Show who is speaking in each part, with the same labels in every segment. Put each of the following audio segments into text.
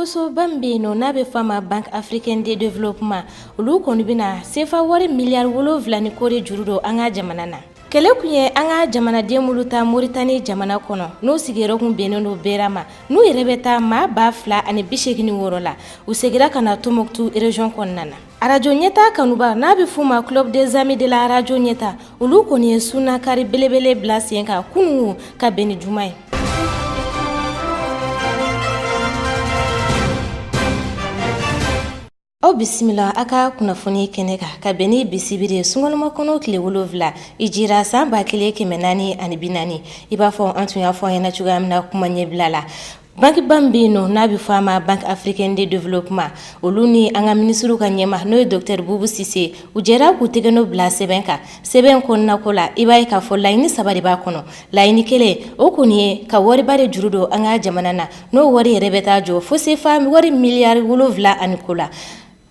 Speaker 1: Warikosoba min bɛ yen nɔ n'a bɛ fɔ a ma Banque africaine de développement, olu kɔni bɛna sefa wari miliyari 7 ni kɔ de juru don an ka jamana na. Kɛlɛ kun ye an ka jamanaden minnu ta Moritani jamana kɔnɔ, n'u sigiyɔrɔ kun bɛnnen don Bera ma, n'u yɛrɛ bɛ taa maa 2086 la, u seginna ka na Tombouctou région kɔnɔna na. Arajo Ɲɛta kanuba, n'a bɛ f'u ma Club des amis de la radio Ɲɛta, olu kɔni ye sunnakari belebele bila sen kan kunun ka bɛn ni juma ye. Aw bisimila a ka kunnafoni kɛnɛ kan ka bɛn ni bi sibiri ye, sunkalomakɔnɔ tile 7, hijira san 1440. I b'a fɔ an tun y'a fɔ an ɲɛna cogoya min na kuma ɲɛbila la, bankiba min bɛ yen nɔ n'a bɛ fɔ a ma Banque africaine de développement, olu ni an ka minisiriw ka ɲɛmaa, n'o ye docteur Bubu Sise, u jɛra k'u tɛgɛnɔ bila sɛbɛn kan. Sɛbɛn kɔnɔnako la, i b'a ye k'a fɔ laɲini saba de b'a kɔnɔ. Laɲini kelen, o kɔni ye ka wariba de juru don an ka jamana na, n'o wari yɛrɛ bɛ taa jɔ fo sefa wari miliyari 7 ani ko la.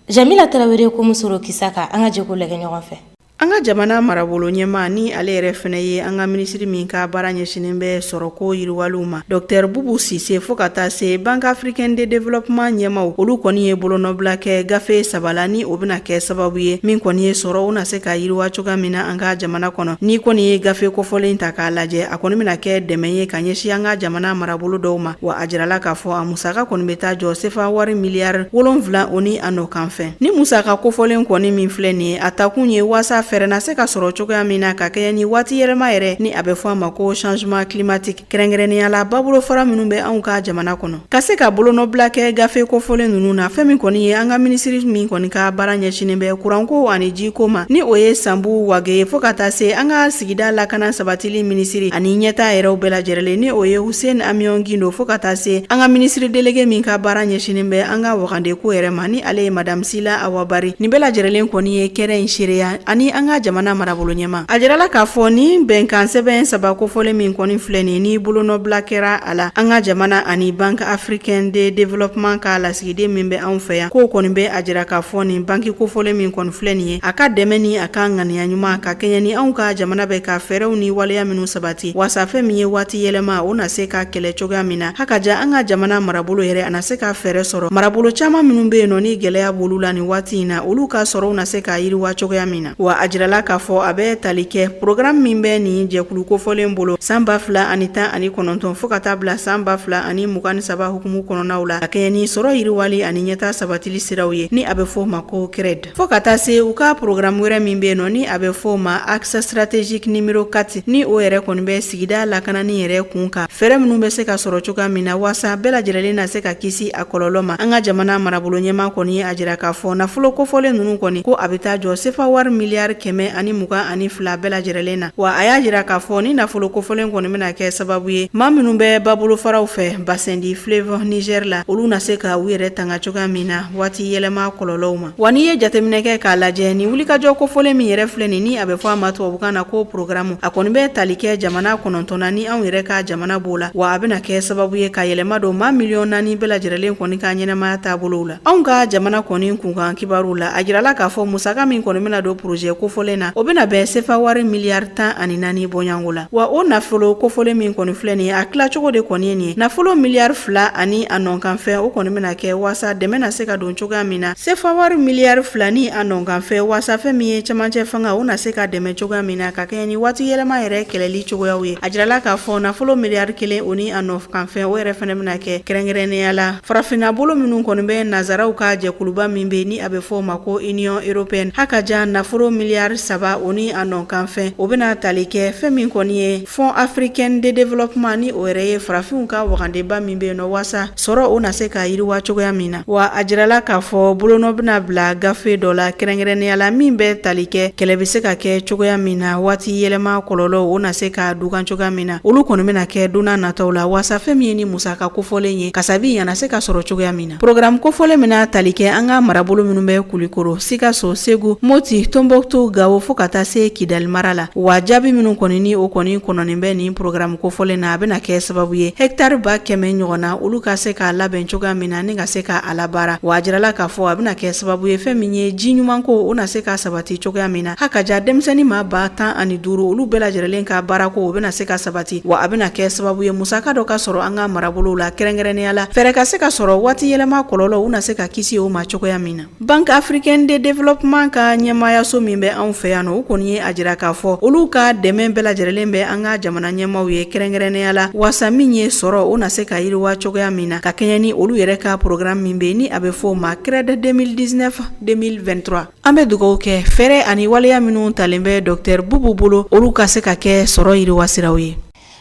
Speaker 1: Jamila Tarawele ko muso kisa kan, an ka jɛ k'o lajɛ ɲɔgɔn fɛ.
Speaker 2: An ka jamana marabolo ɲɛmaa, ni ale yɛrɛ fɛnɛ ye an ka minisiri min ka baara ɲɛsinnen bɛ sɔrɔko yiriwaliw ma, Dr Bubu Sise, fo ka taa se Banque africaine de développement ɲɛmaw, olu kɔni ye bolonɔbila kɛ gafe saba la, ni o bɛna kɛ sababu ye min kɔni ye sɔrɔ o na se ka yiriwa cogoya min na an ka jamana kɔnɔ. N'i kɔni ye gafe kofɔlen ta k'a lajɛ, a kɔni bɛna kɛ dɛmɛ ye ka ɲɛsin an ka jamana marabolo dɔw ma. Wa a jirala k'a fɔ a musaka kɔni bɛ taa jɔ sefa wari miliyari 7 o ni a nɔkan fɛn. Ni musaka kofɔlen kɔni min filɛ nin ye, a takun ye waasa fɛɛrɛ na se ka sɔrɔ cogoya min na ka kɛɲɛ ni waati yɛlɛma yɛrɛ, ni a bɛ fɔ a ma ko changement climatique, kɛrɛnkɛrɛnnenya la babolofara minnu bɛ anw ka jamana kɔnɔ, ka se ka bolonɔbila kɛ gafe kofɔlen ninnu na. Fɛn min kɔni ye an ka minisiri min kɔni ka baara ɲɛsinnen bɛ kuranko ani jiko ma, ni o ye Sanbu Wage ye, fo ka taa se an ka sigida lakana sabatili minisiri ani ɲɛtaa yɛrɛw bɛɛ lajɛrɛlen, ni o ye Hussein Amion Gindo, fo ka taa se an ka minisiri délégué min ka baara ɲɛsinnen bɛ an ka wagandeko yɛrɛ ma, ni ale ye Madame Sila Awa Bari, nin bɛɛ lajɛrɛlen kɔni ye kɛnɛ in seereya ani an ka jamana marabolo ɲɛmaa. A jirala k'a fɔ ni bɛnkan sɛbɛn saba kofɔlen min kɔni filɛ nin, ni bolonɔbila kɛra a la an ka jamana ani Banque africaine de développement ka lasigiden min bɛ anw fɛ yan, k'o kɔni bɛ a jira k'a fɔ nin banki kofɔlen min kɔni filɛ nin ye, a ka dɛmɛ ni a ka ŋaniya ɲuman ka kɛɲɛ ni anw ka jamana bɛ ka fɛɛrɛw ni waleya minnu sabati waasa fɛn min ye waati yɛlɛma o na se ka kɛlɛ cogoya min na, haka ja an ka jamana marabolo yɛrɛ a na se ka fɛɛrɛ sɔrɔ marabolo caman minnu bɛ yen nɔ ni gɛlɛya b'olu la nin waati in na, olu ka sɔrɔw na se ka yiriwa cogoya min na. Wa a jirala k'a fɔ a bɛ tali kɛ programme min bɛ nin jɛkulu kofɔlen bolo san 2019 fo ka taa bila san 2023 hukumu kɔnɔnaw la, ka kɛɲɛ ni sɔrɔ yiriwali ani ɲɛtaa sabatili siraw ye, ni a bɛ fɔ o ma ko CRED, fo ka taa se u ka programme wɛrɛ min bɛ yen nɔ, ni a bɛ fɔ o ma axe stratégique numéro 4, ni o yɛrɛ kɔni bɛ sigida lakanani yɛrɛ kun kan, fɛɛrɛ minnu bɛ se ka sɔrɔ cogoya min na waasa bɛɛ lajɛrɛlen na se ka kisi a kɔlɔlɔ ma. An ka jamana marabolo ɲɛmaa kɔni ye a jira k'a fɔ nafolo kofɔlen ninnu kɔni, ko a bɛ taa jɔ sefa wari miliyari 122 bɛɛ lajɛrɛlen na. Wa a y'a jira k'a fɔ ni nafolo kofɔlen kɔni bɛna kɛ sababu ye maa minnu bɛ babolofaraw fɛ bassin du fleuve Niger la, olu na se ka u yɛrɛ tanga cogoya min na waati yɛlɛma kɔlɔlɔw ma. Wa n'i ye jateminɛ kɛ k'a lajɛ, nin wulikajɔ kofɔlen min yɛrɛ filɛ nin, ni a bɛ fɔ a ma tubabukan na ko programme, a kɔni bɛ tali kɛ jamana 9 na, ni anw yɛrɛ ka jamana b'o la. Wa a bɛna kɛ sababu ye ka yɛlɛma don maa miliyɔn 4 bɛɛ lajɛrɛlen kɔni ka ɲɛnamaya taabolow la. Anw ka jamana kɔni kunkan kibaru la, a jirala k'a fɔ musaka min kɔni bɛna don projet kofɔlen na, o bɛna bɛn sefa wari miliyari 14 bɔɲɔgɔnko la. Wa o nafolo kofɔlen min kɔni filɛ nin ye, a tilacogo de kɔni ye nin ye: nafolo miliyari 2 ani a nɔnkanfɛn, o kɔni bɛna kɛ waasa dɛmɛ na se ka don cogoya min na, sefa wari miliyari 2 ni a nɔnkanfɛn, waasa fɛn min ye cɛmancɛ fanga, o na se ka dɛmɛ cogoya min na ka kɛɲɛ ni waati yɛlɛma yɛrɛ kɛlɛli cogoyaw ye. A jirala k'a fɔ nafolo miliyari 1 o ni a nɔnkanfɛn, o yɛrɛ fɛnɛ bɛna kɛ kɛrɛnkɛrɛnnenya la farafinna bolo minnu kɔni bɛ nazaraw ka jɛkuluba min bɛ, ni a bɛ fɔ o ma ko Union européenne. Haka ja nafolo miliyari 3 o ni a nɔnkanfɛn, o bɛna tali kɛ fɛn min kɔni ye Fonds africain de développement, ni o yɛrɛ ye farafinw ka wagandeba min bɛ yen nɔ waasa sɔrɔ o na se ka yiriwa cogoya min na. Wa a jirala k'a fɔ bolonɔ bɛna bila gafe dɔ la kɛrɛnkɛrɛnnenya la min bɛ tali kɛ kɛlɛ bɛ se ka kɛ cogoya min na waati yɛlɛma kɔlɔlɔ o na se ka dugan cogoya min na, olu kɔni bɛna kɛ don nataw la waasa fɛn min ye ni musaka kofɔlen ye kasabi a na se ka sɔrɔ cogoya min na. Programme kofɔlen bɛna tali kɛ an ka marabolo minnu bɛ Kulikoro, Sikaso, Segu, Moti, Tombouctou. Tɔnbukutu, Gawo fo ka taa se Kidali mara la. Wa jaabi minnu kɔni ni o kɔni kɔnɔnen bɛ nin programme kofɔlen na, a bɛna kɛ sababu ye hectare 100 000 ɲɔgɔn na, olu ka se k'a labɛn cogoya min na ni ka se k'a labaara. Wa a jirala k'a fɔ a bɛna kɛ sababu ye fɛn min ye ji ɲuman ko, o na se ka sabati cogoya min na. Ha ka ja denmisɛnnin maa 15 000, olu bɛɛ lajɛlen ka baarako o bɛna se ka sabati. Wa a bɛna kɛ sababu ye musaka dɔ ka sɔrɔ an ka marabolow la, kɛrɛnkɛrɛnnenya la fɛɛrɛ ka se ka sɔrɔ waati yɛlɛma kɔlɔlɔ u na se ka kisi o ma cogoya min na. Banque africaine de développement ka ɲɛmaayaso min bɛ anw fɛ yan nɔ, u kɔni ye a jira k'a fɔ olu ka dɛmɛ bɛɛ lajɛlen bɛ an ka jamana ɲɛmaaw ye, kɛrɛnkɛrɛnnenya la wasa min ye sɔrɔ o na se ka yiriwa cogoya min na, ka kɛɲɛ ni olu yɛrɛ ka programme min bɛ ni a bɛ fɔ o ma CRED 2019 2023. An bɛ dugawu kɛ fɛɛrɛ ani waleya minnu talen bɛ Docteur Bubu bolo, olu ka se ka kɛ sɔrɔ yiriwa siraw ye.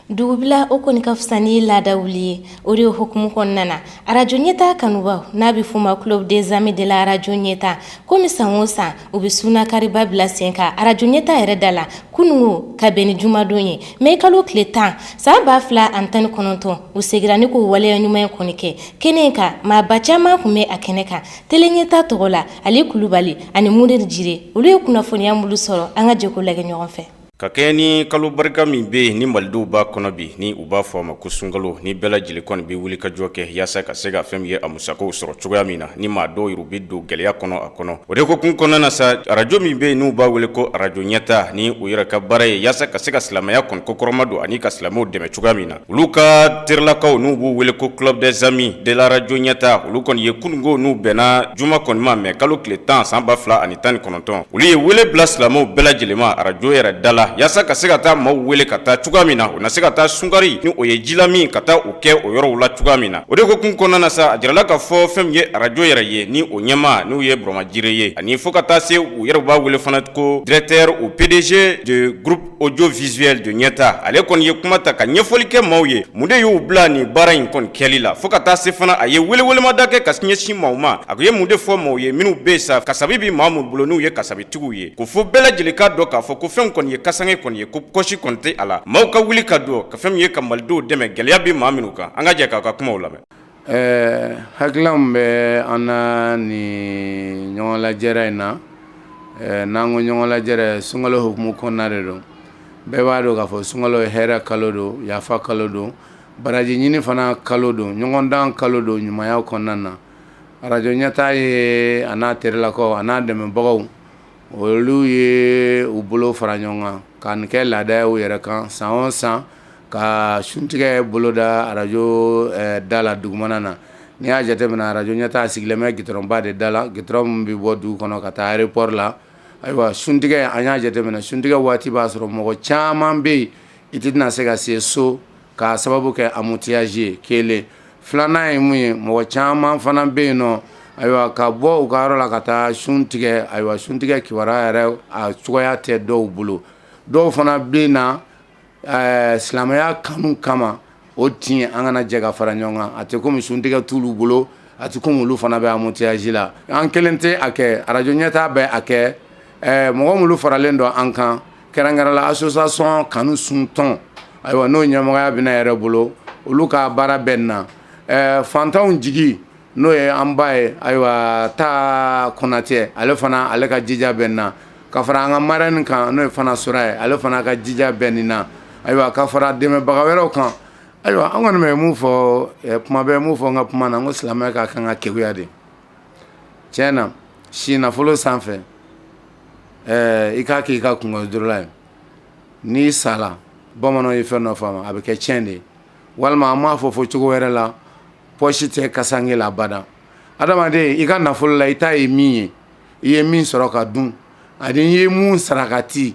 Speaker 1: Dugubila o kɔni ka fisa ni laada wuli ye. O de ye hukumu kɔnɔna na, arajo ɲɛta kanubaw n'a bɛ f'o ma Club des amis de la radio ɲɛta, komi san o san u bɛ sunakariba bila sen kan arajo ɲɛta yɛrɛ da la, kunungo ka bɛn ni jumadon ye, mai kalo tile 10 san 2019, u segira ni k'o waleya ɲuman in kɔni kɛ kɛnɛ in kan. Maaba caman tun bɛ a kɛnɛ kan. Tele ɲɛta tɔgɔ la, Ale Kulubali ani Munir Jire, olu ye kunnafoniya minnu sɔrɔ, an ka jɛ k'o lajɛ ɲɔgɔn fɛ.
Speaker 3: Ka kɛɲɛ ni kalo barika min bɛ yen ni malidenw b'a kɔnɔ bi, ni u b'a fɔ a ma ko sunkalo, ni bɛɛ lajɛlen kɔni bɛ wuli ka jɔ kɛ yaasa ka se ka fɛn min ye a musakaw sɔrɔ cogoya min na, ni maa dɔw yɛrɛ bɛ don gɛlɛya kɔnɔ a kɔnɔ. O de hukumu kɔnɔna na sa, arajo min bɛ yen n'u b'a wele ko arajo ɲɛta, ni u yɛrɛ ka baara ye yaasa ka se ka silamɛya kɔni kɔkɔrɔma don ani ka silamɛw dɛmɛ cogoya min na, olu ka terilakaw n'u b'u wele ko Club des amis de la radio ɲɛta, olu kɔni ye kunungo n'u bɛnna juma kɔni ma, mai kalo tile 10 san 2019, olu ye wele bila silamɛw bɛɛ lajɛlen ma arajo yɛrɛ da la, yaasa ka se ka taa maaw wele ka taa cogoya min na, u na se ka taa sunkari, ni o ye jilamin, ka taa o kɛ o yɔrɔw la cogoya min na. O de hukumu kɔnɔna na sa, a jirala k'a fɔ fɛn min ye arajo yɛrɛ ye, ni o ɲɛmaa n'u ye Burama Jire ye, ani fo ka taa se u yɛrɛ b'a wele fana ko directeur ou PDG de groupe audiovisuel de ɲɛta, ale kɔni ye kuma ta ka ɲɛfɔli kɛ maaw ye mun de y'u bila nin baara in kɔni kɛli la. Fo ka taa se fana, a ye welewelemada kɛ ka ɲɛsin maaw ma. A ye mun de fɔ maaw ye minnu bɛ sa kasabi bɛ maa minnu bolo, n'u ye kasabitigiw ye, ko fo bɛɛ lajɛlen k'a dɔn k'a fɔ ko fɛn kɔni ye kasange kɔni ye, ko kɔsi kɔni tɛ a la. Maaw ka wuli ka don ka fɛn min ye ka malidenw dɛmɛ gɛlɛya bɛ maa minnu kan. An ka jɛ k'a ka kumaw lamɛn.
Speaker 4: Hakilila min bɛ an na nin ɲɔgɔn lajɛrɛ in na, n'an ko ɲɔgɔn lajɛrɛ, sunkalo hukumu kɔnɔna de don. Bɛɛ b'a dɔn k'a fɔ sunkalo ye hɛrɛ kalo don, yafa kalo don, baraji ɲini fana kalo don, ɲɔgɔndan kalo don ɲumanya kɔnɔna na. Arajo ɲɛta ye a n'a terilakaw a n'a dɛmɛbagaw, olu ye u bolo fara ɲɔgɔn kan ka nin kɛ laada ye u yɛrɛ kan san o san, ka suntigɛ boloda arajo da la dugumana na. N'i y'a jateminɛ, arajo ɲɛta sigilen bɛ gitɔrɔnba de da la, gitɔrɔn min bɛ bɔ dugu kɔnɔ ka taa aéroport la. Ayiwa, suntigɛ, an y'a jateminɛ, suntigɛ waati b'a sɔrɔ mɔgɔ caman bɛ yen, i tɛna se ka se so k'a sababu kɛ embouteillage ye. Kelen filanan ye mun ye, mɔgɔ caman fana bɛ yen nɔ, ayiwa, ka bɔ u ka yɔrɔ la ka taa sun tigɛ. Ayiwa, suntigɛ kibaruya yɛrɛ a cogoya tɛ dɔw bolo. Dɔw fana bɛ na silamɛya kanu kama, o tiɲɛ an kana jɛ ka fara ɲɔgɔn kan. A tɛ komi suntigɛ t'olu bolo, a tɛ komi olu fana bɛ embouteillage la. An kelen tɛ a kɛ, arajo ɲɛta bɛ a kɛ, mɔgɔ minnu faralen don an kan, kɛrɛnkɛrɛn la association kanu suntɔn, ayiwa, n'o ɲɛmɔgɔya bɛ ne yɛrɛ bolo, olu ka baara bɛ nin na. Fantanw jigi, n'o ye an ba ye, ayiwa, taa Konatɛ, ale fana ale ka jija bɛ nin na, ka fara an ka marraine kan, n'o ye fana sora ye, ale fana ka jija bɛ nin na. Ayiwa, ka fara dɛmɛbaga wɛrɛw kan. Ayiwa, an kɔni bɛ mun fɔ, kuma bɛ mun fɔ n ka kuma na, n ko silamɛ ka kan ka keguya de. Tiɲɛ na, si nafolo sanfɛ, i k'a kɛ i ka kungo dɔrɔn ye. N'i sala, bamananw ye fɛn dɔ fɔ a ma, a bɛ kɛ tiɲɛ de ye, walima an b'a fɔ cogo wɛrɛ la, pɔsi tɛ kasange la abada. Adamaden, i ka nafolo la, i ta ye min ye, i ye min sɔrɔ ka dun, ani i ye mun sarakati,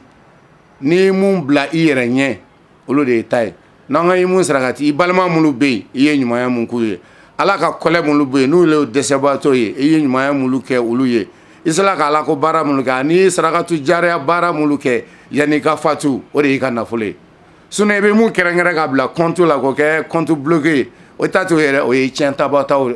Speaker 4: n'i ye mun bila i yɛrɛ ɲɛ, olu de ye ta ye. N'an ka i mun sarakati, i balima minnu bɛ yen, i ye ɲumanya mun k'u ye, Ala ka kɔlɛ minnu bɛ yen, n'u ye dɛsɛbaatɔ ye, i ye ɲumanya minnu kɛ olu ye, i sera ka Ala ko baara minnu kɛ, ani i ye sarakatu jariya baara minnu kɛ yanni i ka fatu, o de y'i ka nafolo ye. Sinon i bɛ mun kɛrɛnkɛrɛn ka bila compte la k'o kɛ compte bloqué ye, o ta t'o yɛrɛ, o ye tiɲɛ tabatɔ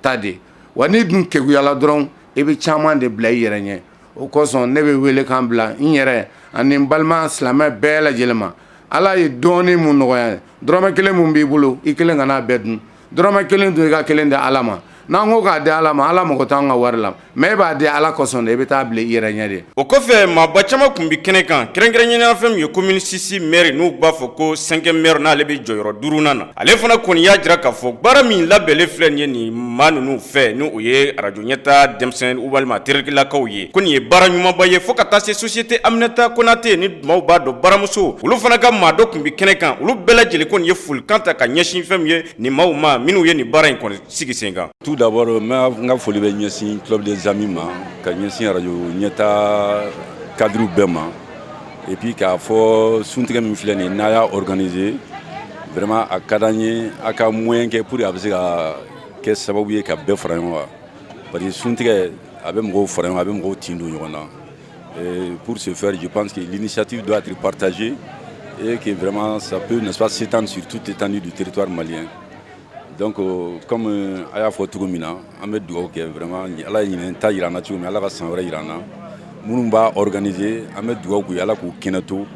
Speaker 4: ta de ye. Wa n'i dun keguyala dɔrɔn, i bɛ caman de bila i yɛrɛ ɲɛ. O kosɔn ne bɛ wele kan bila n yɛrɛ ani n balima silamɛ bɛɛ lajɛlen ma. Ala ye dɔɔnin mun nɔgɔya ye, dɔrɔmɛ kelen mun b'i bolo, i kelen kana bɛɛ dun. Dɔrɔmɛ kelen dun, i ka kelen di Ala ma. N'an ko k'a di Ala ma, Ala mago t'an ka wari la, mais e b'a di Ala kosɔn de, i bɛ taa bila i yɛrɛ ɲɛ de.
Speaker 3: O kɔfɛ, maaba caman tun bɛ kɛnɛ kan, kɛrɛnkɛrɛnnenya fɛn min ye commune 6 maire, n'u b'a fɔ ko cinquième maire, n'ale bɛ jɔyɔrɔ duurunan na, ale fana kɔni y'a jira k'a fɔ baara min labɛnlen filɛ nin ye nin maa ninnu fɛ, ni o ye arajo ɲɛta denmisɛnnin walima terikɛlakaw ye, ko nin ye baara ɲumanba ye. Fo ka taa se société Aminata Konate, ni maaw b'a dɔn baramuso, olu fana ka maa dɔ tun bɛ kɛnɛ kan. Olu bɛɛ lajɛlen kɔni ye folikan ta ka ɲɛsin fɛn min ye nin maaw ma minnu ye nin baara in kɔni sigi sen kan.
Speaker 5: Tout d'abord, n ka foli bɛ ɲɛsin Club des Amis ma, ka ɲɛsin arajo ɲɛta cadre bɛɛ ma, et puis k'a fɔ suntigɛ min filɛ nin ye, n'a y'a organiser, vraiment a ka d'an ye a ka moyen kɛ pour que a bɛ se ka kɛ sababu ye ka bɛɛ fara ɲɔgɔn kan, parce que suntigɛ a bɛ mɔgɔw fara ɲɔgɔn kan, a bɛ mɔgɔw tin don ɲɔgɔn na. Et pour ce faire, je pense que l'initiative doit être partagée et que vraiment ça peut, n'est-ce pas, s'étendre sur toute l'étendue du territoire malien. Donc comme a y'a fɔ cogo min na, an bɛ dugawu kɛ vraiment, Ala ye ɲinɛ ta yira an na cogo min, Ala ka san wɛrɛ yira an na. Minnu b'a organiser, an bɛ dugawu k'u ye, Ala k'u kɛnɛ to,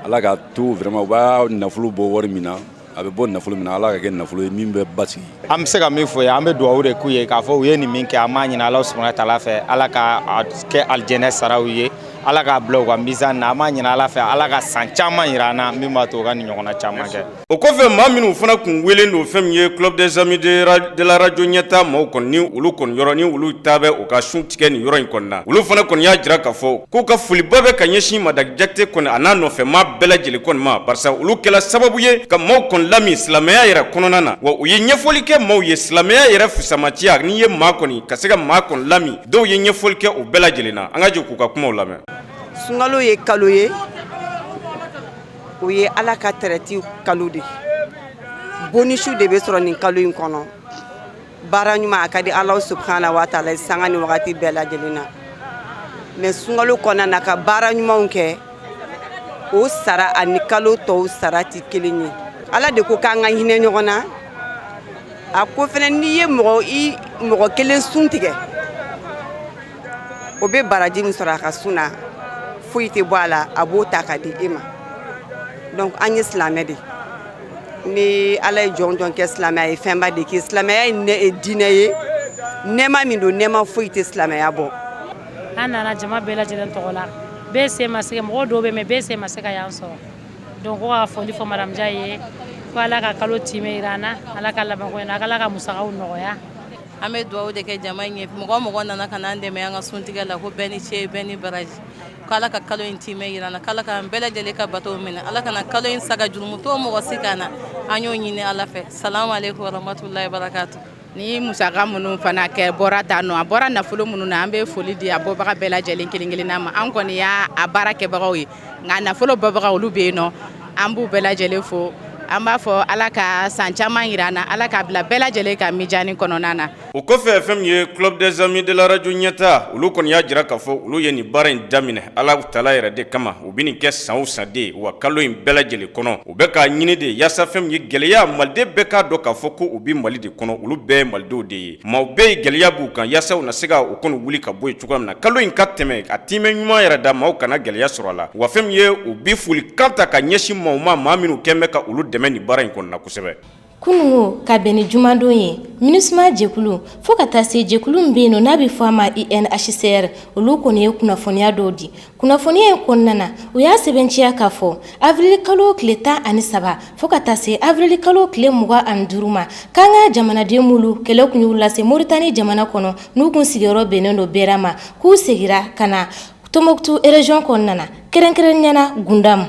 Speaker 5: Ala k'a to vraiment u b'a nafolo bɔ wari min na, a bɛ bɔ nafolo min na, Ala ka kɛ nafolo ye min bɛ basigi.
Speaker 6: An bɛ se ka min fɔ ye, an bɛ dugawu de k'u ye k'a fɔ u ye nin min kɛ, an b'a ɲini Ala subahana taala fɛ, Ala ka a kɛ alijɛnɛ saraw ye, Ala k'a bila u ka mizan na. An b'a ɲini Ala fɛ, Ala ka san caman yira an na min b'a to u ka nin ɲɔgɔnna caman kɛ.
Speaker 3: O kɔfɛ, maa minnu fana tun welen don, fɛn min ye Club des Amis de la radio ɲɛta maaw kɔni, ni olu kɔni yɔrɔ ni olu ta bɛ u ka sun tigɛ nin yɔrɔ in kɔni na, olu fana kɔni y'a jira k'a fɔ k'u ka foliba bɛ ka ɲɛsin Madame Jakite kɔni a n'a nɔfɛ maa bɛɛ lajɛlen kɔni ma, barisa olu kɛla sababu ye ka maaw kɔni lami silamɛya yɛrɛ kɔnɔna na. Wa u ye ɲɛfɔli kɛ maaw ye silamɛya yɛrɛ fisamatiya, n'i ye maa kɔni ka se ka maa kɔni lami. Dɔw ye ɲɛfɔli kɛ o bɛɛ lajɛlen na. An ka jɛ k'u ka kumaw lamɛn.
Speaker 7: Sunkalo ye kalo ye, o ye Ala ka tɛrɛti kalo de ye. Bonus de bɛ sɔrɔ nin kalo in kɔnɔ. Baara ɲuman a ka di Ala subahana wa taala ye sanga ni wagati bɛɛ lajɛlen na, mais sunkalo kɔnɔna na, ka baara ɲumanw kɛ, o sara ani kalo tɔw sara tɛ kelen ye. Ala de ko k'an ka hinɛ ɲɔgɔn na. A ko fana, n'i ye mɔgɔ i mɔgɔ kelen sun tigɛ, o bɛ baraji min sɔrɔ a ka sun na, foyi tɛ bɔ a la, a b'o ta ka di e ma. Donc an ye silamɛ de, ni Ala ye jɔn jɔn kɛ silamɛ, a ye fɛnba de kɛ. Silamɛya ye diinɛ ye, nɛɛma min don, nɛɛma foyi tɛ silamɛya bɔ.
Speaker 8: An nana jama bɛɛ lajɛlen tɔgɔ la. Bɛɛ sen ma se, mɔgɔ dɔw bɛ, mais bɛɛ sen ma se ka yan sɔrɔ. Donc ko ka foli fɔ madame Dia ye, ko Ala ka kalo timɛ yira an na, Ala ka labanko ɲɛna, Ala ka musakaw nɔgɔya.
Speaker 9: An bɛ dugawu de kɛ jama in ye. Mɔgɔ mɔgɔ nana ka n'an dɛmɛ an ka suntigɛ la, ko bɛɛ ni ce, bɛɛ ni baraji, ko Ala ka kalo in timɛ yira an na, k'Ala k'an bɛɛ lajɛlen ka bato minɛ, Ala kana kalo in saga jurumutɔ mɔgɔ si kan na. An y'o ɲini Ala fɛ. Salamu aleykum warahmatulahi barakatu.
Speaker 10: Ni musaka minnu fana kɛ bɔra ta nɔ, a bɔra nafolo minnu na, an bɛ foli di a bɔbaga bɛɛ lajɛlen kelen kelenna ma. An kɔni y'a a baara kɛbagaw ye, nka nafolo bɔbaga, olu bɛ yen nɔ, an b'u bɛɛ lajɛlen fo. An b'a fɔ Ala ka san caman yira an na, Ala k'a bila bɛɛ lajɛlen ka mijani kɔnɔna na.
Speaker 3: O kɔfɛ, fɛn min ye Club des Amis de la radio ɲɛta, olu kɔni y'a jira k'a fɔ olu ye nin baara in daminɛ Ala tala yɛrɛ de kama. U bɛ nin kɛ san o san de, wa kalo in bɛɛ lajɛlen kɔnɔ, u bɛ k'a ɲini de yaasa fɛn min ye gɛlɛya, maliden bɛɛ k'a dɔn k'a fɔ ko u bɛ Mali de kɔnɔ, olu bɛɛ ye malidenw de ye, maaw bɛɛ ye gɛlɛya b'u kan, yaasa u na se ka u kɔni wuli ka bɔ yen cogoya min na. Kalo in ka tɛmɛ a timɛ ɲuman yɛrɛ da, maaw kana gɛlɛya sɔrɔ a la. Wa fɛn min ye, u bɛ folikan ta ka ɲɛsin maaw ma, maa minnu kɛn bɛ ka olu dɛmɛ nin baara in kɔnɔna kosɛbɛ.
Speaker 1: Kunungo, ka bɛn ni jumadon ye, MINUSMA jɛkulu, fo ka taa se jɛkulu min bɛ yen nɔ n'a bɛ fɔ a ma UNHCR, olu kɔni ye kunnafoniya dɔw di. Kunnafoniya in kɔnɔna na, u y'a sɛbɛntiya k'a fɔ avril kalo tile 13 fo ka taa se avril kalo tile 25 ma, k'an ka jamanaden minnu kɛlɛ tun y'u lase Moritani jamana kɔnɔ, n'u kun sigiyɔrɔ bɛnnen don Bera ma, k'u segira ka na Tombouctou région kɔnɔna na, kɛrɛnkɛrɛnnenya na Gundam.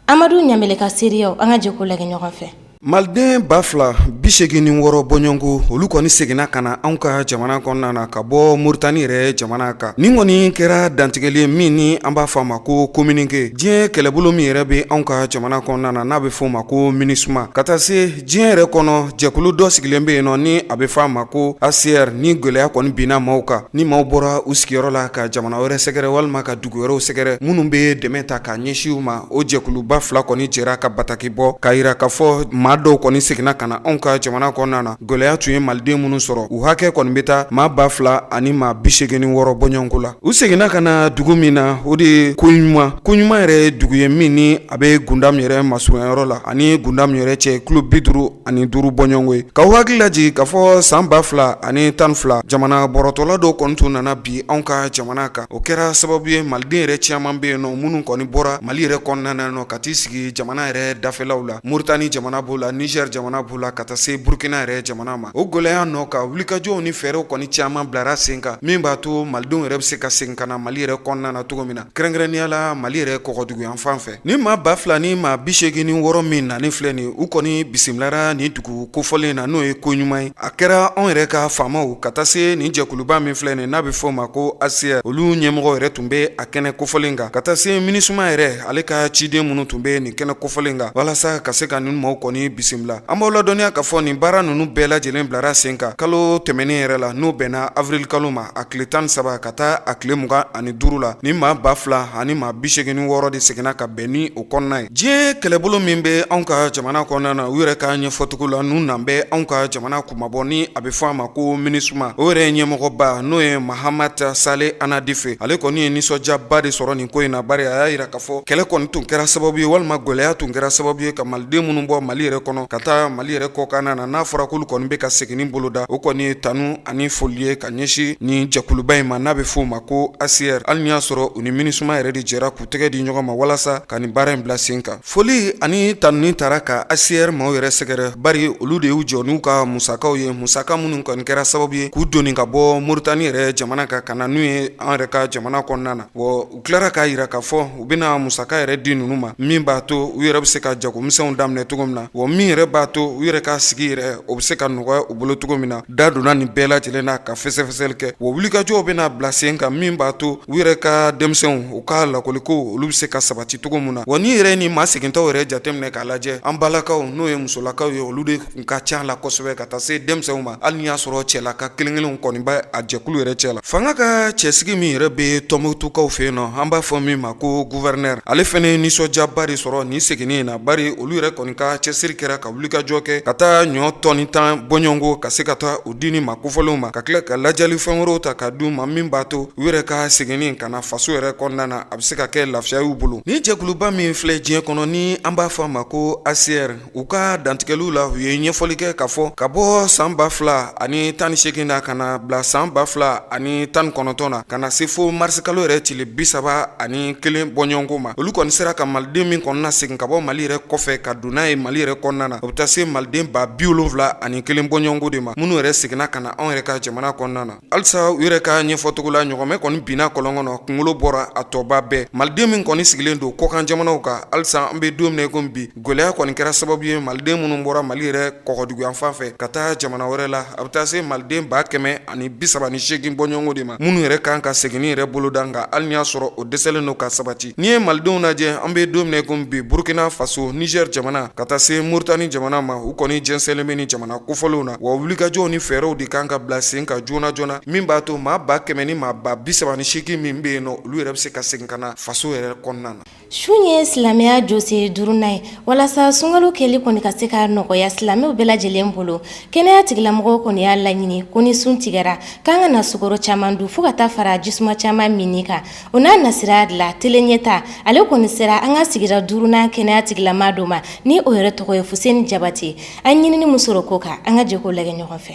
Speaker 1: Amadu Ɲamele ka seereyaw, an ka jɛ k'o lajɛ ɲɔgɔn fɛ.
Speaker 11: Maliden 2086 bɔɲɔgɔnko, olu kɔni seginna ka na anw ka jamana kɔnɔna na ka bɔ Moritani yɛrɛ jamana kan. Nin kɔni kɛra dantigɛli min ni an b'a fɔ a ma ko communiqué. Diɲɛ kɛlɛbolo min yɛrɛ bɛ anw ka jamana kɔnɔna na, n'a bɛ fɔ o ma ko MINUSMA, ka taa se diɲɛ yɛrɛ kɔnɔ jɛkulu dɔ sigilen bɛ yen nɔ ni a bɛ fɔ a ma ko HCR, ni gɛlɛya kɔni binna maaw kan, ni maaw bɔra u sigiyɔrɔ la ka jamana wɛrɛ sɛgɛrɛ walima ka dugu wɛrɛw sɛgɛrɛ, minnu bɛ dɛmɛ ta k'a ɲɛsin u ma, o jɛkuluba fila kɔni jɛra ka bataki bɔ k'a yira k'a fɔ maa maa dɔw kɔni seginna ka na anw ka jamana kɔnɔna na. Gɛlɛya tun ye maliden minnu sɔrɔ, u hakɛ kɔni bɛ taa maa 2086 bɔɲɔgɔnko la. U seginna ka na dugu min na, o de ye Koɲuman. Koɲuman yɛrɛ ye dugu ye min ni a bɛ Gundam yɛrɛ masurunyayɔrɔ la, ani Gundam yɛrɛ cɛ kilo 55 bɔɲɔgɔnko ye. K'aw hakili lajigin k'a fɔ san 2012 jamana bɔrɔtɔla dɔw kɔni tun nana bin anw ka jamana kan. O kɛra sababu ye maliden yɛrɛ caman bɛ yen nɔ minnu kɔni bɔra Mali yɛrɛ kɔnɔna na nɔ ka t'i sigi jamana yɛrɛ dafɛlaw la. Moritani jamana b'o la, Niger jamana b'o la, ka taa se Burukina yɛrɛ jamana ma. O gɛlɛya nɔ ka wulikajɔw ni fɛɛrɛw kɔni caman bilara sen kan min b'a to malidenw yɛrɛ bɛ se ka segin ka na Mali yɛrɛ kɔnɔna na cogo min na, kɛrɛnkɛrɛnnenya la Mali yɛrɛ kɔgɔduguyanfan fɛ. Ni maa 2086 min nalen filɛ nin, u kɔni bisimilara nin dugu kofɔlen na, n'o ye Koɲuman ye. A kɛra anw yɛrɛ ka faamaw ka taa se nin jɛkuluba min filɛ nin, n'a bɛ fɔ o ma ko HCR, olu ɲɛmɔgɔ yɛrɛ tun bɛ a kɛnɛ kofɔlen kan, ka taa se MINUSMA yɛrɛ ale ka ciden minnu tun bɛ nin kɛnɛ kofɔlen kan walasa ka se ka nin maaw kɔni bisimila. An b'aw ladɔnniya k'a fɔ nin baara ninnu bɛɛ lajɛlen bilara sen kan kalo tɛmɛnen yɛrɛ la, n'o bɛnna avril kalo ma, a tile 13 ka taa a tile 25 la. Ni maa 2086 de seginna ka bɛn ni o kɔnɔna ye. Diɲɛ kɛlɛbolo min bɛ anw ka jamana kɔnɔna na, u yɛrɛ ka ɲɛfɔcogo la, n'u nan bɛ anw ka jamana kunmabɔ ni a bɛ fɔ a ma ko MINUSMA, o yɛrɛ ɲɛmɔgɔba n'o ye Mahamat Saleh Annadif, ale kɔni ye nisɔndiyaba de sɔrɔ nin ko in na, bari a y'a jira k'a fɔ kɛlɛ kɔni tun kɛra sababu ye walima gɛlɛya tun kɛra sababu ye ka maliden minnu bɔ Mali yɛrɛ kɔnɔ ka taa Mali yɛrɛ kɔkan na, n'a fɔra k'olu kɔni bɛ ka seginni boloda, o kɔni ye tanu ani foli ye ka ɲɛsin nin jɛkuluba in ma n'a bɛ fɔ o ma ko HCR, hali n'i y'a sɔrɔ u ni MINUSMA yɛrɛ de jɛra k'u tɛgɛ di ɲɔgɔn ma walasa ka nin baara in bila sen kan. Foli ani tanuni taara ka HCR maaw yɛrɛ sɛgɛrɛ, bari olu de y'u jɔ n'u ka musakaw ye, musaka minnu kɔni kɛra sababu ye k'u doni ka bɔ Moritani yɛrɛ jamana kan ka na n'u ye an yɛrɛ ka jamana kɔnɔna na. Wa u tilara k'a jira k'a fɔ u bɛna musaka yɛrɛ di ninnu ma min b'a to u yɛrɛ bɛ se ka jagomisɛnw daminɛ cogo min na, wa min yɛrɛ b'a to u yɛrɛ ka sigi yɛrɛ o bɛ se ka nɔgɔya u bolo cogo min na. Da donna nin bɛɛ lajɛlen na ka fɛsɛfɛsɛli kɛ, wa wulikajɔw bɛna bila sen kan min b'a to u yɛrɛ ka denmisɛnw u ka lakɔliko olu bɛ se ka sabati cogo min na. Wa n'i yɛrɛ ni maa segintaw yɛrɛ jateminɛ k'a lajɛ, an balakaw n'o ye musolakaw ye, olu de tun ka ca la kosɛbɛ ka taa se denmisɛnw ma, hali n'i y'a sɔrɔ cɛlaka kelen kelenw kɔni bɛ a jɛkulu yɛrɛ cɛ la. Fanga ka cɛsigi min yɛrɛ bɛ Tɔnbukutukaw fɛ yen nɔ, an b'a fɔ min ma ko gouverneur, ale fana ye nisɔndiyaba de sɔrɔ nin seginni in na, bari olu yɛrɛ kɔni ka cɛsiri kɛra ka wulikajɔ kɛ ka taa ɲɔ tɔni 10 bɔɲɔgɔnko ka se ka taa o di ni maa kofɔlenw ma, ka tila ka lajali fɛn wɛrɛw ta ka d'u ma min b'a to u yɛrɛ ka seginni ka na faso yɛrɛ kɔnɔna na, a bɛ se ka kɛ lafiya y'u bolo. Ni jɛkuluba min filɛ diɲɛ kɔnɔ ni an b'a fɔ a ma ko HCR, u ka dantigɛliw la, u ye ɲɛfɔli kɛ k'a fɔ ka bɔ san 2018 na ka na bila san 2019 na, ka na se fo marisikalo yɛrɛ tile 31 bɔɲɔgɔnko ma, olu kɔni sera ka maliden min kɔni nasegin ka bɔ Mali yɛrɛ kɔfɛ ka don n'a ye Mali yɛrɛ kɔnɔna na, o bɛ taa se maliden 71,000 bɔɲɔgɔnko de ma, minnu yɛrɛ seginna ka na anw yɛrɛ ka jamana kɔnɔna na. Halisa u yɛrɛ ka ɲɛfɔcogo la, ɲɔgɔmɛ kɔni binna kɔlɔn kɔnɔ, kunkolo bɔra a tɔba bɛɛ. Maliden min kɔni sigilen don kɔkan jamanaw kan, halisa an bɛ don min na i komi bi, gɛlɛya kɔni kɛra sababu ye maliden minnu bɔra Mali yɛrɛ kɔgɔduguyanfan fɛ ka taa jamana wɛrɛ la, a bɛ taa se maliden 138,000 bɔɲɔgɔnko de ma, minnu yɛrɛ kan ka seginni yɛrɛ boloda, nka hali n'i y'a sɔrɔ o dɛsɛlen don ka sabati. N'i ye malidenw lajɛ, an bɛ don min na i komi bi, Burukina Faso, Niger jamana ka taa se Moritani jamana ma, u kɔni jɛnsɛnlen bɛ ni jamana kofɔlenw na. Wa wulikajɔw ni fɛɛrɛw de kan ka bila sen kan joona joona min b'a to maa 100 ni maa 38,000 min bɛ yen nɔ, olu yɛrɛ bɛ se ka segin ka na faso yɛrɛ kɔnɔna na.
Speaker 1: Sun ye silamɛya jɔsen duurunan ye. Walasa sunkalo kɛli kɔni ka se ka nɔgɔya silamɛw bɛɛ lajɛlen bolo, kɛnɛya tigilamɔgɔw kɔni y'a laɲini ko ni sun tigɛra, k'an kana sukaro caman dun fo ka taa fara jisuma caman minni kan. O n'a nasira la, Tele Ɲɛta ale kɔni sera an ka sigida duurunan kɛnɛya tigilama dɔ ma, ni o yɛrɛ tɔgɔ ye Fuseni Jabate. An ɲinini min sɔrɔ ko kan, an ka jɛ k'o lajɛ ɲɔgɔn fɛ.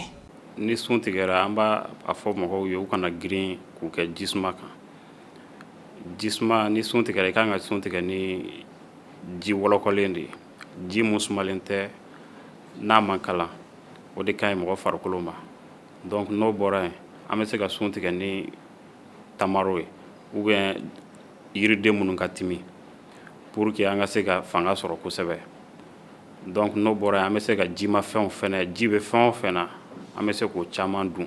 Speaker 12: Ni sun tigɛra, an b'a fɔ mɔgɔw ye u kana girin k'u kɛ jisuma kan. Jisuma, ni sun tigɛra, i kan ka sun tigɛ ni ji wɔlɔkɔlen de ye, ji mun sumalen tɛ, n'a man kalan, o de ka ɲi mɔgɔ farikolo ma. Donc n'o bɔra yen, an bɛ se ka sun tigɛ ni tamaro ye ou bien yiriden minnu ka timi pour que an ka se ka fanga sɔrɔ kosɛbɛ. Donc n'o bɔra yen, an bɛ se ka jimafɛnw fɛnɛ, ji bɛ fɛn o fɛn na, an bɛ se k'o caman dun,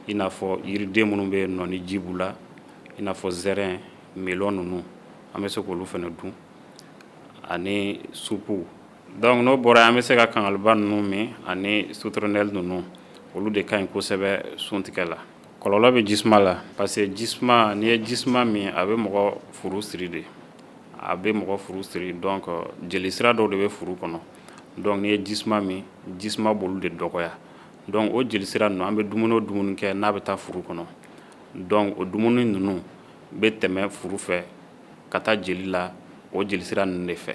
Speaker 12: i n'a fɔ yiriden minnu bɛ yen nɔ ni ji b'u la, i n'a fɔ zɛrɛn, melon ninnu, an bɛ se k'olu fɛnɛ dun ani supu. Donc n'o bɔra, an bɛ se ka kangaliba ninnu min ani citronnelle ninnu, olu de ka ɲi kosɛbɛ suntigɛ la. Kɔlɔlɔ bɛ jisuma la parce que jisuma, n'i ye jisuma min, a bɛ mɔgɔ furu siri de, a bɛ mɔgɔ furu siri. Donc jeli sira dɔw de bɛ furu kɔnɔ. Donc n'i ye jisuma min, jisuma b'olu de dɔgɔya. Donc o jelisira ninnu, an bɛ dumuni o dumuni kɛ n'a bɛ taa furu kɔnɔ, donc o dumuni ninnu bɛ tɛmɛ furu fɛ ka taa jeli la o jelisira ninnu de fɛ.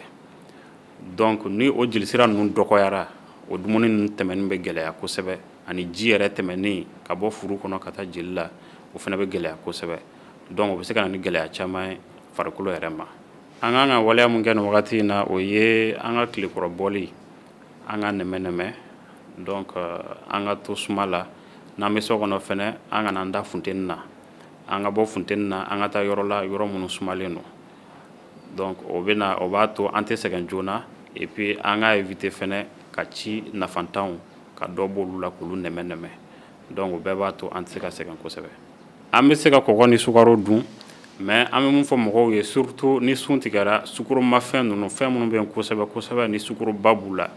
Speaker 12: Donc ni o jelisira ninnu dɔgɔyara, o dumuni ninnu tɛmɛni bɛ gɛlɛya kosɛbɛ, ani ji yɛrɛ tɛmɛni ka bɔ furu kɔnɔ ka taa jeli la, o fana bɛ gɛlɛya kosɛbɛ. Donc o bɛ se ka na ni gɛlɛya caman ye farikolo yɛrɛ ma. An kan ka waleya mun kɛ nin wagati in na, o ye an ka tilekɔrɔ bɔli, an ka nɛmɛ nɛmɛ. Donc an ka to suma la. N'an bɛ so kɔnɔ fɛnɛ, an kana an da funteni na, an ka bɔ funteni na, an ka taa yɔrɔ la, yɔrɔ minnu sumalen don. Donc o bɛ na, o b'a to an tɛ sɛgɛn joona. Et puis an ka éviter fɛnɛ ka ci nafantanw, ka dɔ b'olu la, k'olu nɛmɛ nɛmɛ. Donc o bɛɛ b'a to an tɛ se ka sɛgɛn kosɛbɛ. An bɛ se ka kɔgɔ ni sukaro dun, mais an bɛ mun fɔ mɔgɔw ye, surtout ni sun tigɛra, sukoromafɛn ninnu, fɛn minnu bɛ yen kosɛbɛ kosɛbɛ ni sukoroba b'u la,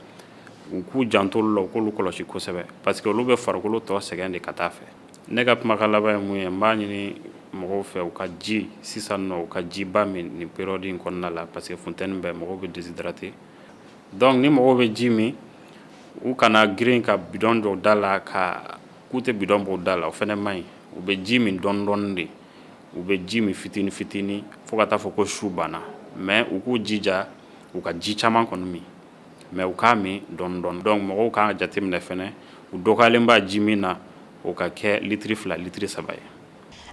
Speaker 12: u k'u janto olu la, u k'olu kɔlɔsi kosɛbɛ, parce que olu bɛ farikolo tɔ sɛgɛn de ka taa fɛ. Ne ka kumakan laban ye mun ye, n b'a ɲini mɔgɔw fɛ, u ka ji sisan nɔ, u ka jiba min nin période in kɔnɔna la, parce que funteni bɛ, mɔgɔw bɛ déshydraté. Donc ni mɔgɔw bɛ ji min, u kana girin ka bidon dɔw da la, ka k'u tɛ bidon b'o da la, o fana man ɲi. U bɛ ji min dɔɔni dɔɔni de, u bɛ ji min fitini fitini fo ka taa fɔ ko su banna. Mais u k'u jija u ka ji caman kɔni min, mais u k'a min dɔɔni dɔɔni. Donc mɔgɔw kan ka jateminɛ fɛnɛ, u dɔgɔyalen ba ji min na, o ka kɛ litiri 2, litiri 3 ye.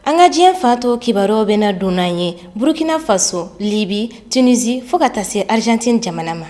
Speaker 1: An ka diɲɛ fan tɔw kibaruyaw bɛna don n'an ye Burkina Faso, Libi, Tunisie, fo ka taa se Argentine jamana ma.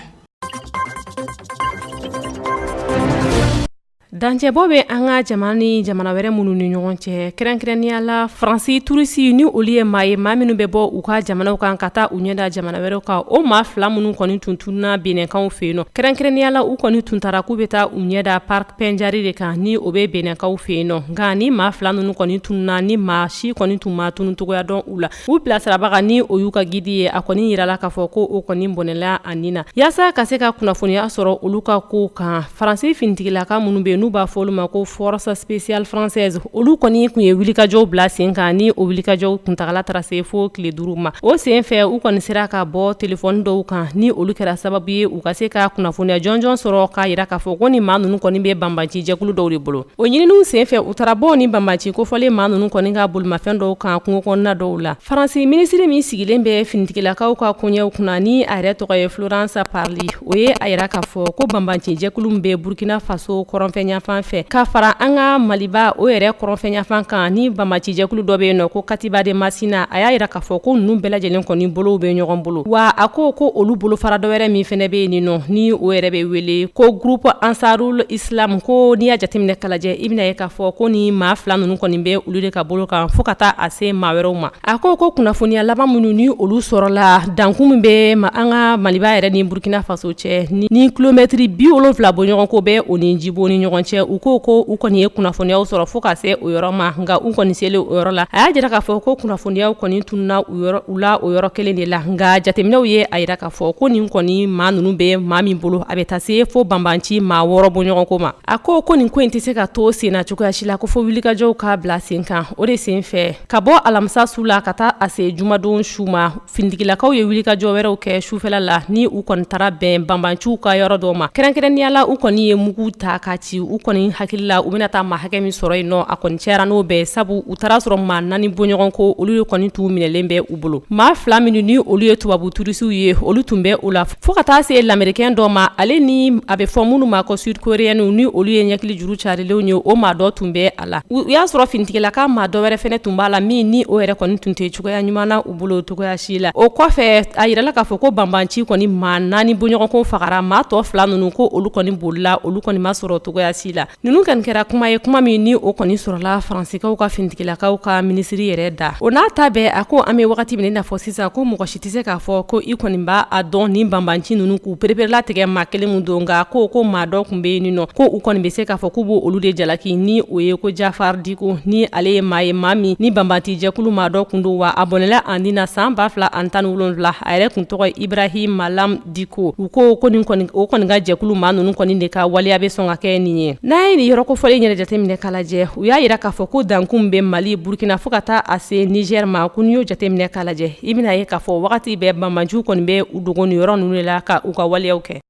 Speaker 13: Dancɛbɔ bɛ an ka jamana ni jamana wɛrɛ minnu ni ɲɔgɔn cɛ, kɛrɛnkɛrɛnnenya la Faransi turisi, ni olu ye maa ye, maa minnu bɛ bɔ u ka jamanaw kan ka taa u ɲɛda jamana wɛrɛw kan, o maa fila minnu kɔni tun tununna Benɛnkaw fɛ yen nɔ, kɛrɛnkɛrɛnnenya la u kɔni tun taara k'u bɛ taa u ɲɛda Parc Pendjari de kan, ni o bɛ Benɛnkaw fɛ yen nɔ. Nka ni maa fila ninnu kɔni tununna, ni maa si kɔni tun ma tunun cogoya dɔn u la. U bilasirabaga, ni o y'u ka gidi ye, a kɔni yirala k'a fɔ ko o kɔni bɔnɛla a ni na. Yaasa ka se ka kunnafoniya sɔrɔ olu ka ko kan, Faransi finitigilaka minnu bɛ yen n'u b'a fɔ olu ma ko Force spéciale française, olu kɔni tun ye wulikajɔw bila sen kan, ni o wulikajɔw kuntagala taara se fo tile 5 ma. O sen fɛ, u kɔni sera ka bɔ telefɔni dɔw kan, ni olu kɛra sababu ye u ka se ka kunnafoniya jɔnjɔn sɔrɔ, k'a yira k'a fɔ ko ni maa ninnu kɔni bɛ banbanci jɛkulu dɔw de bolo. O ɲininiw sen fɛ, u taara bɔ ni banbanci kofɔlen maa ninnu kɔni ka bolimafɛn dɔw kan kungo kɔnɔna dɔw la. Faransi minisiri min sigilen bɛ finitigilakaw ka koɲɛw kunna, ni a yɛrɛ tɔgɔ ye Florence Parly, o ye a yira k'a fɔ ko banbanci jɛkulu min bɛ Burkina Faso kɔrɔnfɛyanfan fɛ ka fara an ka Maliba o yɛrɛ kɔrɔnfɛyanfan kan, ni banbanci jɛkulu dɔ bɛ yen nɔ ko Katiba de Masina, a y'a yira k'a fɔ ko ninnu bɛɛ lajɛlen kɔni bolow bɛ ɲɔgɔn bolo. Wa a ko ko olu bolofara dɔ wɛrɛ min fana bɛ yen nɔ, ni o yɛrɛ bɛ wele ko Groupe Ansarul Islam, ko n'i y'a jateminɛ k'a lajɛ, i bɛna ye k'a fɔ ko ni maa fila ninnu kɔni bɛ olu de ka bolo kan fo ka taa a se maa wɛrɛw ma. A ko ko kunnafoniya laban minnu ni olu sɔrɔla dankun min bɛ an ka Maliba yɛrɛ ni Burkina Faso cɛ, ni kilomɛtiri 70 bɔɲɔgɔnko bɛ o ni Jibo ni ɲɔgɔn cɛ, u ko ko u kɔni ye kunnafoniyaw sɔrɔ fo ka se o yɔrɔ ma. Nka u kɔni selen o yɔrɔ la, a y'a jira k'a fɔ ko kunnafoniyaw kɔni tununna u la o yɔrɔ kelen de la. Nka jateminɛw ye a jira k'a fɔ ko nin kɔni maa ninnu bɛ maa min bolo, a bɛ taa se fo banbanci maa 6 bɔɲɔgɔnko ma. A ko ko nin ko in tɛ se ka to senna cogoya si la, ko fo wulikajɔw ka bila sen kan. O de sen fɛ, ka bɔ alamisa su la ka taa a se jumadon su ma, finitigilakaw ye wulikajɔ wɛrɛw kɛ sufɛla la, ni u kɔni taara bɛn banbanciw ka yɔrɔ dɔw ma. Kɛrɛnkɛrɛnnenya la, u kɔni ye mugu ta ka ci. U kɔni hakili la u bɛna taa maa hakɛ min sɔrɔ yen nɔ, a kɔni cayara n'o bɛɛ, sabu u taara sɔrɔ maa 4 bɔɲɔgɔn ko, olu ye kɔni tun minɛlen bɛ u bolo. Maa fila minnu ni olu ye tubabu turisiw ye, olu tun bɛ u la, fo ka taa se lamerikɛn dɔ ma, ale ni a bɛ fɔ minnu ma ko sud coréenw, ni olu ye ɲɛkili juru carilenw ye, o maa dɔ tun bɛ a la. U y'a sɔrɔ finitigilaka maa dɔ wɛrɛ fɛnɛ tun b'a la, min ni o yɛrɛ kɔni tun tɛ cogoya ɲuman na u bolo cogoya si la. O kɔfɛ, a yirala k'a fɔ ko banbanci kɔni maa 4 bɔɲɔgɔnko fagara. Maa tɔ fila ninnu, ko olu kɔni bolila, olu kɔni ma sɔrɔ cogoya si la. Ninnu kɔni kɛra kuma ye, kuma min ni o kɔni sɔrɔla Faransikaw ka finitigilakaw ka minisiri yɛrɛ da. O n'a ta bɛɛ, a ko an bɛ wagati min na fɔ sisan, ko mɔgɔ si tɛ se k'a fɔ ko i kɔni b'a a dɔn ni banbanci ninnu k'u pereperelatigɛ maa kelen min don. Nka ko maa dɔ tun bɛ yen nɔ, ko u kɔni bɛ se k'a fɔ k'u b'o olu de jalaki, ni o ye ko Jafar Diko, ni ale ye maa ye, maa min ni banbanci jɛkulu maa dɔ tun don, wa a bɔnɛla a ni na san 2017. A yɛrɛ tun tɔgɔ Ibrahim Malam Diko. U ko ko nin kɔni, o kɔni ka jɛkulu maa ninnu kɔni de ka waleya bɛ sɔn ka kɛ nin ye. N'a ye nin yɔrɔ kofɔlen yɛrɛ jateminɛ k'a lajɛ, u y'a yira k'a fɔ ko dankun bɛ Mali, Burkina fo ka taa a se Niger ma, ko n'i y'o jateminɛ k'a lajɛ, i bɛna ye k'a fɔ wagati bɛɛ banbanciw kɔni bɛ u dogo nin yɔrɔ ninnu de la ka u ka waleyaw kɛ.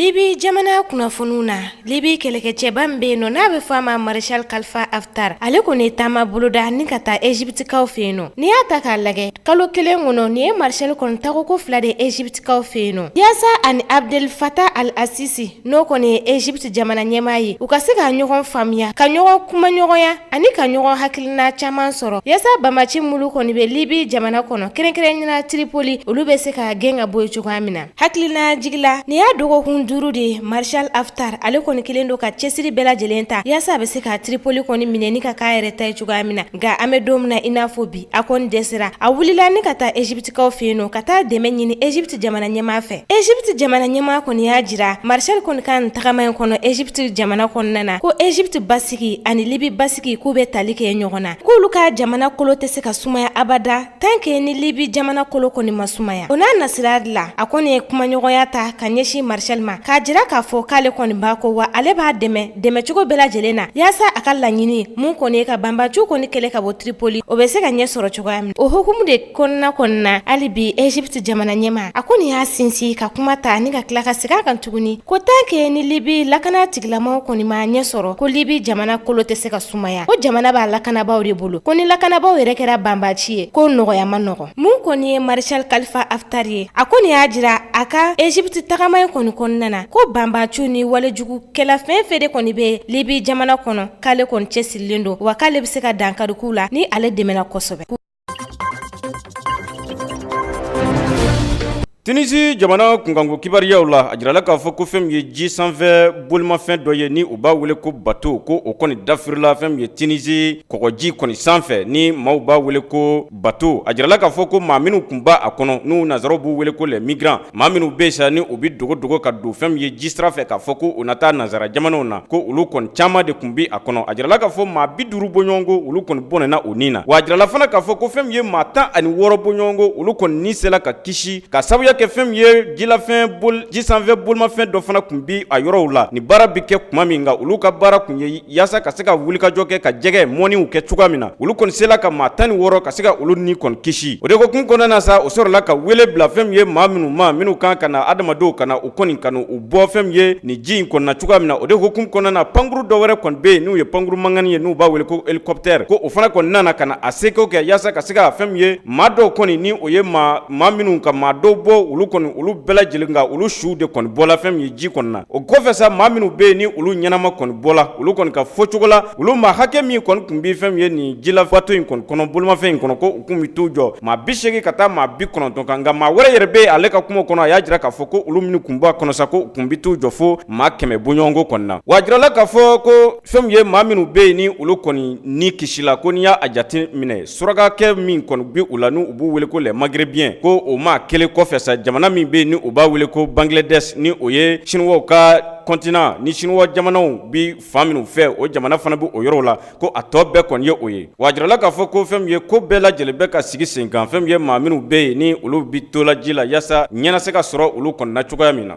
Speaker 1: Libi jamana kunnafoniw na, Libi kɛlɛkɛcɛba min bɛ yen nɔ n'a bɛ fɔ a ma Maréchal Khalifa Haftar, ale kɔni ye taama boloda ni ka taa Egyptekaw fɛ yen nɔ. N'i y'a ta k'a lajɛ, kalo kelen kɔnɔ, nin ye Maréchal kɔni tagoko fila de ye Egyptekaw fɛ yen nɔ. Yaasa ani Abdel Fattah al-Sisi, n'o kɔni ye Egypte jamana ɲɛmaa ye, u ka se ka ɲɔgɔn faamuya, ka ɲɔgɔn kumaɲɔgɔnya ani ka ɲɔgɔn hakilina caman sɔrɔ, yaasa banbaanci minnu kɔni bɛ Libi jamana kɔnɔ, kɛrɛnkɛrɛnnenya la Tripoli, olu bɛ se ka gɛn ka bɔ yen cogoya min na. Hakilina jigila nin y'a dɔgɔkun 5 de ye Maréchal Haftar ale kɔni kelen don ka cɛsiri bɛɛ lajɛlen ta yaasa a bɛ se ka Tripoli kɔni minɛ ni ka k'a yɛrɛ ta ye cogoya min na, nka an bɛ don min na i n'a fɔ bi, a kɔni dɛsɛra. A wulila ni ka taa Egyptekaw fɛ yen nɔ ka taa dɛmɛ ɲini Egypte jamana ɲɛmaa fɛ. Egypte jamana ɲɛmaa kɔni y'a jira Maréchal kɔni ka nin tagama in kɔnɔ Egypte jamana kɔnɔna na ko Egypte basigi ani Libi basigi k'u bɛ tali kɛ ɲɔgɔn na, k'olu ka jamana kolo tɛ se ka sumaya abada tant que ni Libi jamana kolo kɔni ma sumaya. O n'a nasira la, a kɔni ye kumaɲɔgɔnya ta ka ɲɛsin Maréchal ma k'a jira k'a fɔ k'ale kɔni b'a kɔ, wa ale b'a dɛmɛ dɛmɛcogo bɛɛ lajɛlen na yaasa a ka laɲini mun kɔni ye ka banbaanciw kɔni kɛlɛ ka bɔ Tripoli, o bɛ se ka ɲɛ sɔrɔ cogoya min. O hukumu de kɔnɔna kɔnɔna hali bi Egypte jamana ɲɛmaa a kɔni y'a sinsin ka kuma ta ni ka tila ka segin a kan tuguni ko tant que ni Libi lakana tigilamaw kɔni ma ɲɛ sɔrɔ, ko Libi jamana kolo tɛ se ka sumaya, ko jamana b'a lakanabaaw de bolo, ko ni lakanabaaw yɛrɛ kɛra banbaanci ye, ko nɔgɔya man nɔgɔ. Mun kɔni ye Maréchal Khalifa Haftar ye, a kɔni y'a jira a ka Egypte tagama in kɔni kɔnɔna na ko banbaanciw ni walejugukɛla fɛn fɛn de kɔni bɛ Libi jamana kɔnɔ, k'ale kɔni cɛsirilen don, wa k'ale bɛ se ka dankari k'u la ni ale dɛmɛna kosɛbɛ.
Speaker 3: Tunisie jamana kunkanko kibaruyaw la, a jirala k'a fɔ ko fɛn min ye ji sanfɛ bolimafɛn dɔ ye ni u b'a wele ko bateau, ko o kɔni dafirila fɛn min ye Tunisie kɔgɔji kɔni sanfɛ ni maaw b'a wele ko bateau. A jirala k'a fɔ ko maa minnu tun b'a a kɔnɔ, n'u nansaraw b'u wele ko les migrants, maa minnu bɛ sa ni u bɛ dogo dogo ka don fɛn min ye ji sira fɛ k'a fɔ ko u na taa nansara jamanaw na, ko olu kɔni caman de tun bɛ a kɔnɔ. A jirala k'a fɔ maa 50 bɔɲɔgɔnko olu kɔni bɔnɛna u ni na, wa a jirala fana k'a fɔ ko fɛn min ye maa 16 bɔɲɔgɔnko olu kɔni ni sera ka kisi ka sababuya kɛ fɛn min ye jilafɛn ji sanfɛ bolimafɛn dɔ fana tun bɛ a yɔrɔw la. Ni baara bɛ kɛ tuma min nka olu ka baara tun ye yaasa ka se ka wulikajɔ kɛ ka jɛgɛ mɔniw kɛ cogoya min na, olu kɔni sela ka maa 16 ka se ka olu ni kɔni kisi. O de hukumu kɔnɔna na sa, o sɔrɔla ka wele bila fɛn min ye maa minnu ma minnu kan ka na adamadenw ka na u kɔni ka na u bɔ fɛn min ye nin ji in kɔnɔna na cogoya min na. O de hukumu kɔnɔna na, pankuru dɔ wɛrɛ kɔni bɛ yen n'u ye pankuru mankanni ye n'u b'a wele ko hélicoptère, ko o fana kɔni nana ka na a seko kɛ yaasa ka se ka fɛn min ye maa dɔw kɔni ni o ye maa minnu ka maa dɔw bɔ, olu kɔni olu bɛɛ lajɛlen ka olu suw de kɔni bɔla fɛn min ye ji kɔnɔna na. O kɔfɛ sa, maa minnu bɛ yen ni olu ɲɛnama kɔni bɔla, olu kɔni ka fɔcogo la, olu maa hakɛ min kɔni tun bɛ fɛn min ye nin jila bateau in kɔni kɔnɔ, bolimafɛn in kɔnɔ, ko u tun bɛ t'u jɔ maa 80 ka taa maa 90 kan. Nka maa wɛrɛ yɛrɛ bɛ yen, ale ka kuma kɔnɔ, a y'a jira k'a fɔ ko olu minnu tun b'a kɔnɔ sa, ko u tun bɛ t'u jɔ fo maa 100 bɔɲɔgɔnko kɔni na. Wa a jirala k'a fɔ ko fɛn min ye maa minnu bɛ yen ni olu kɔni ni kisila, ko n'i y'a jate minɛ, surakakɛ min kɔni bɛ u la n'u b'u wele ko les maghrébiens, ko o maa kelen kɔfɛ sa, jamana min bɛ yen ni u b'a wele ko Bangladesh, ni o ye chinois ka continent ni chinois jamanaw bɛ fan minnu fɛ, o jamana fana bɛ o yɔrɔw la, ko a tɔ bɛɛ kɔni ye o ye. Wa a jirala k'a fɔ ko fɛn min ye ko bɛɛ lajɛlen bɛ ka sigi sen kan, fɛn min ye maa minnu bɛ yen ni olu bɛ to la ji la, yaasa ɲɛna se ka sɔrɔ olu kɔni na cogoya min na.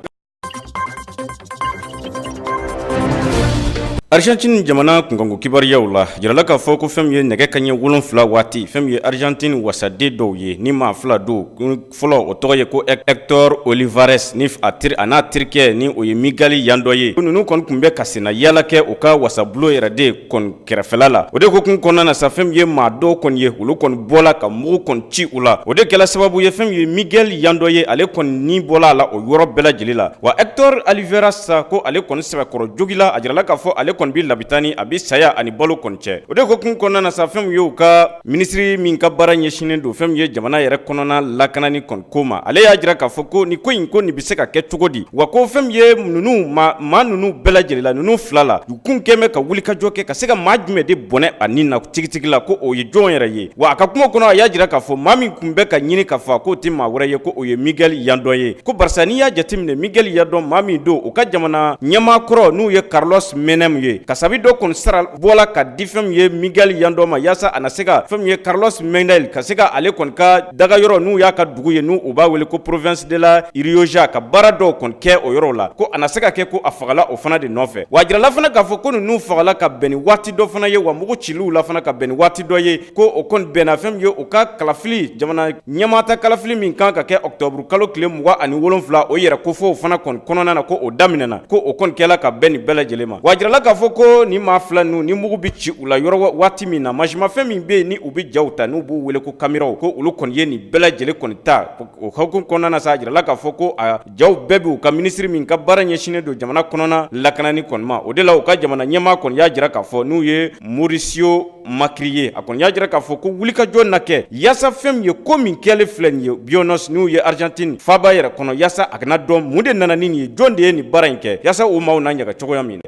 Speaker 3: Argentine jamana kunkanko kibaruyaw la, jirala k'a fɔ ko fɛn min ye nɛgɛ kanɲɛ 7 waati, fɛn min ye Argentine wasaden dɔw ye ni maa fila don, fɔlɔ o tɔgɔ ye ko Hector Olivares ni a n'a terikɛ ni o ye Miguel Yandoy ye, ninnu kɔni tun bɛ ka senna yaala kɛ u ka wasabulon yɛrɛ de kɔni kɛrɛfɛla la. O de hukumu kɔnɔna na sa, fɛn min ye maa dɔw kɔni ye, olu kɔni bɔla ka mugu kɔni ci u la. O de kɛla sababu ye fɛn min ye Miguel Yandoy ye, ale kɔni ni bɔla a la o yɔrɔ bɛɛ lajɛlen la. Wa Hector Olivares sa, ko ale kɔni sɛbɛkɔrɔ jogila, a jirala k'a fɔ ale kɔni bɛ labitani, a bɛ saya ani balo kɔni cɛ. O de hukumu kɔnɔna na sa, fɛn min ye u ka minisiri min ka baara ɲɛsinnen don fɛn min ye jamana yɛrɛ kɔnɔna lakanani kɔni ko ma, ale y'a jira k'a fɔ ko nin ko in, ko nin bɛ se ka kɛ cogo di, wa ko fɛn min ye ninnu maa ninnu bɛɛ lajɛlen la, ninnu fila la, u kun kɛn bɛ ka wulikajɔ kɛ ka se ka maa jumɛn de bɔnɛ a ni na tigitigi la, ko o ye jɔn yɛrɛ ye. Wa a ka kuma kɔnɔ, a y'a jira k'a fɔ maa min tun bɛ ka ɲini ka faa, k'o tɛ maa wɛrɛ ye, ko o ye Miguel Yandoy ye, ko barisa n'i y'a jateminɛ Miguel Yandoy maa min don, u ka jamana ɲɛmaa kɔrɔ n'u ye Carlos Menem ye. yen kasabi dɔ kɔni sara bɔla ka di fɛn min ye Miguel Yandɔ ma yaasa a na se ka fɛn min ye Carlos Mendel ka se ka ale kɔni ka daga yɔrɔ n'u y'a ka dugu ye n'u u b'a wele ko province de la Rioja ka baara dɔw kɔni kɛ o yɔrɔ la ko a na se ka kɛ ko a fagala o fana de nɔfɛ. Wa a jirala fana k'a fɔ ko ninnu fagala ka bɛn ni waati dɔ fana ye, wa mugu ciliw la fana ka bɛn ni waati dɔ ye, ko o kɔni bɛnna fɛn min ye u ka kalafili jamana ɲɛmaata kalafili min kan ka kɛ octobre kalo tile 27, o yɛrɛ kofɔw fana kɔni kɔnɔna na, ko o daminɛna, ko o kɔni kɛla ka bɛn nin bɛɛ lajɛlen ma. Wa a jirala k'a fɔ ko nin maa fila ninnu ni mugu bɛ ci u la yɔrɔ waati min na, mansinmafɛn min bɛ yen ni u bɛ jaw ta n'u b'u wele ko kameraw, ko olu kɔni ye nin bɛɛ lajɛlen kɔni ta. O hukumu kɔnɔna na sa, a jirala k'a fɔ ko a jaw bɛɛ bɛ u ka minisiri min ka baara ɲɛsinnen don jamana kɔnɔna lakanani kɔni ma. O de la u ka jamana ɲɛmaa kɔni y'a jira k'a fɔ n'u ye Mauricio Macri ye, a kɔni y'a jira k'a fɔ ko wulikajɔ na kɛ yaasa fɛn min ye ko min kɛlen filɛ nin ye Buenos n'u ye Argentine faaba yɛrɛ kɔnɔ, yaasa a kana dɔn mun de nana ni nin ye, jɔn de ye nin baara in kɛ, yaasa o maaw na ɲaga cogoya min na.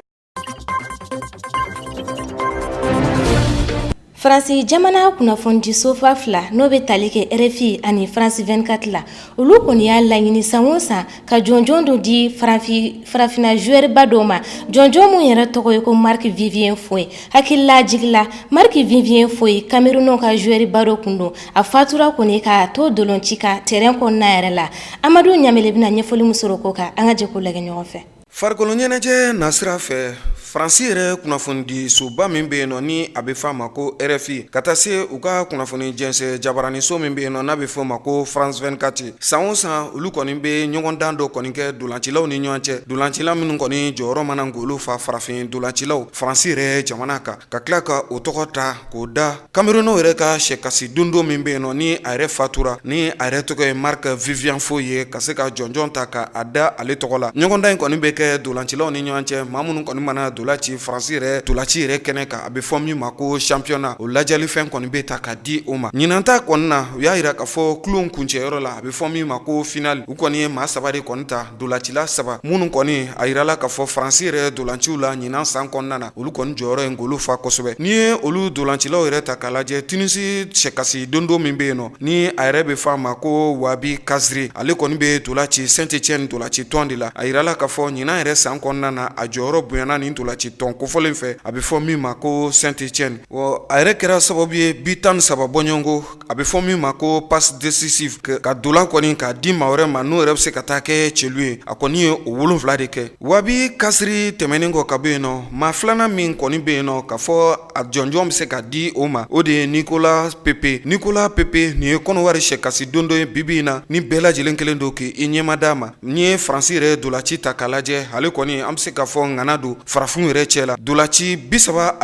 Speaker 1: Faransi jamana kunnafonidisoba fila n'o bɛ tali kɛ RFI ani France 24 la, olu kɔni y'a laɲini san o san ka jɔnjɔn dɔ di farafinna joueur ba dɔ ma, jɔnjɔn min yɛrɛ tɔgɔ ye ko Marc Vivien Foé. Hakililajigin la, Marc Vivien Foé, Cameroun ka joueur ba dɔ tun don, a fatura kɔni k'a to dolanci kan terrain kɔnɔna yɛrɛ la. Amadu Ɲamele bɛna ɲɛfɔli min sɔrɔ ko kan, an ka jɛ k'o lajɛ ɲɔgɔn fɛ.
Speaker 11: Farikolo ɲɛnajɛ nasira fɛ, Faransi yɛrɛ kunnafonidisoba min bɛ yen nɔ ni a bɛ f'a ma ko RFI, ka taa se u ka kunnafoni jɛnsɛn jabaraniso min bɛ yen nɔ n'a bɛ f'o ma ko France 24, san o san olu kɔni bɛ ɲɔgɔndan dɔ kɔni kɛ dolancilaw ni ɲɔgɔn cɛ, dolancila minnu kɔni jɔyɔrɔ mana ngolo fa farafin dolancilaw Faransi yɛrɛ jamana kan, ka tila ka o tɔgɔ ta k'o da Camerounw yɛrɛ ka sɛkasi dondo min bɛ yen nɔ ni a yɛrɛ fatura, ni a yɛrɛ tɔgɔ ye Marc Vivien Foé ye, ka se ka jɔnjɔn ta ka a da ale tɔgɔ la. Ɲɔgɔndan in kɔni bɛ kɛ dolancilaw ni ɲɔgɔn cɛ, maa minnu kɔni mana dola ci Faransi yɛrɛ dolaci yɛrɛ kɛnɛ kan, a bɛ fɔ min ma ko championnat, o lajɛlifɛn kɔni bɛ ta ka di o ma. Ɲinan ta kɔni na, u y'a jira k'a fɔ tulon kuncɛyɔrɔ la, a bɛ fɔ min ma ko finale, u kɔni ye maa saba de kɔni ta, dolacila saba minnu kɔni a jirala k'a fɔ Faransi yɛrɛ dolanciw la ɲinan san kɔnɔna na, olu kɔni jɔyɔrɔ ye ngolo fa kosɛbɛ. N'i ye olu dolancilaw yɛrɛ ta k'a lajɛ, Tunisi sɛkasi dondo min bɛ yen nɔ ni a yɛrɛ bɛ f'a ma ko Wahbi Khazri, ale kɔni bɛ dola ci Saint-Étienne dolaci tɔn de la. A jirala k'a fɔ ɲinan yɛrɛ san kɔnɔna na, a jɔyɔrɔ bonyana nin dolaci tɔn kofɔlen fɛ, a bɛ fɔ min ma ko Saint-Étienne. A yɛrɛ kɛra sababu ye bi 13 bɔɲɔgɔnko, a bɛ fɔ min ma ko passe décisive, ka dolan kɔni k'a di maa wɛrɛ ma n'o yɛrɛ bɛ se ka taa kɛ celu ye, a kɔni ye o 7 de kɛ. Wahbi Khazri tɛmɛnen kɔ ka bɔ yen nɔ, maa filanan min kɔni bɛ yen nɔ k'a fɔ a jɔnjɔn bɛ se ka di o ma, o de ye Nicolas Pepe. Nicolas Pepe nin ye Kɔnɔwari sɛkasi dondo ye bibi in na, ni bɛɛ lajɛlen kelen don k'i ɲɛma d'a ma. N'i ye Faransi yɛrɛ dolaci ta k'a lajɛ, ale kɔni an bɛ se k'a fɔ ŋana don farafin yɛrɛ cɛ la. Dolaci 35,